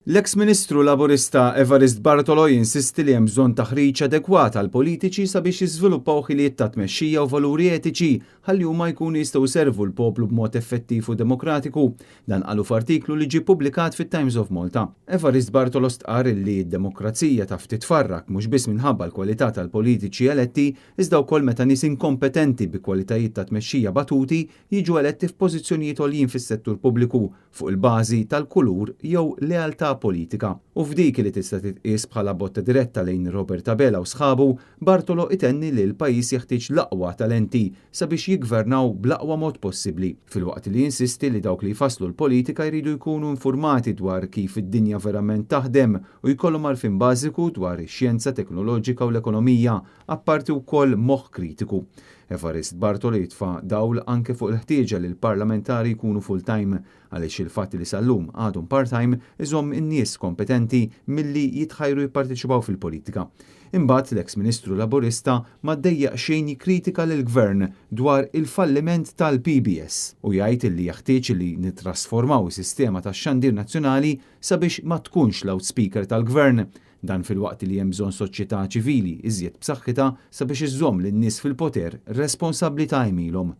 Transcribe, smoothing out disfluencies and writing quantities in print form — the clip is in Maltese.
L-eks Ministru Laburista Evarist Bartolo jinsisti li hemm bżonn taħriġ adekwat għal politiċi sabiex jiżviluppaw ħiliet ta' tmexxija u valuri etiċi ħalli huma jkunu jistgħu jservu l-poplu b'mod effettiv u demokratiku. Dan qalu f'artiklu li ġie ppubblikat fit-Times of Malta. Evarist Bartolo stqarr li d-demokrazija taf titfarrak mhux biss minħabba l-kwalità tal-politiċi eletti iżda wkoll meta nies inkompetenti bi kwalitajiet ta' tmexxija batuti jiġu eletti f'pożizzjonijiet għoljin fis-settur pubbliku fuq il-bażi tal-kulur jew lealtà politika. U f'dik li tista' titqies bħala botta diretta lejn Robert Abela u sħabu, Bartolo itenni li l-pajjiż jeħtieġ l-aqwa talenti sabiex jiggvernaw bl-aqwa mod possibbli, filwaqt li jinsisti li dawk li jfasslu l-politika jridu jkunu infurmati dwar kif id-dinja verament taħdem u jkollhom għarfien bażiku dwar ix-xjenza teknoloġika u l-ekonomija, apparti wkoll moħħ kritiku. Evarist Bartolo jitfa' dawl anke fuq il-ħtieġa li l-parlamentari jkunu full-time għaliex il-fatt li sal-lum għadhom part-time iżomm in-nies kompetenti milli jitħajru jipparteċipaw fil-politika. Imbagħad l-eks Ministru Laburista ma ddejjaq xejn jikkritika lill-Gvern dwar il-falliment tal-PBS u jgħid li jeħtieġ li nittrasformaw is-sistema tax-xandir nazzjonali sabiex ma tkunx loudspeaker tal-Gvern. Dan filwaqt li hemm bżonn soċjetà ċivili iżjed b'saħħitha sabiex iżżomm lin-nies fil-poter responsabbli ta' għemilhom.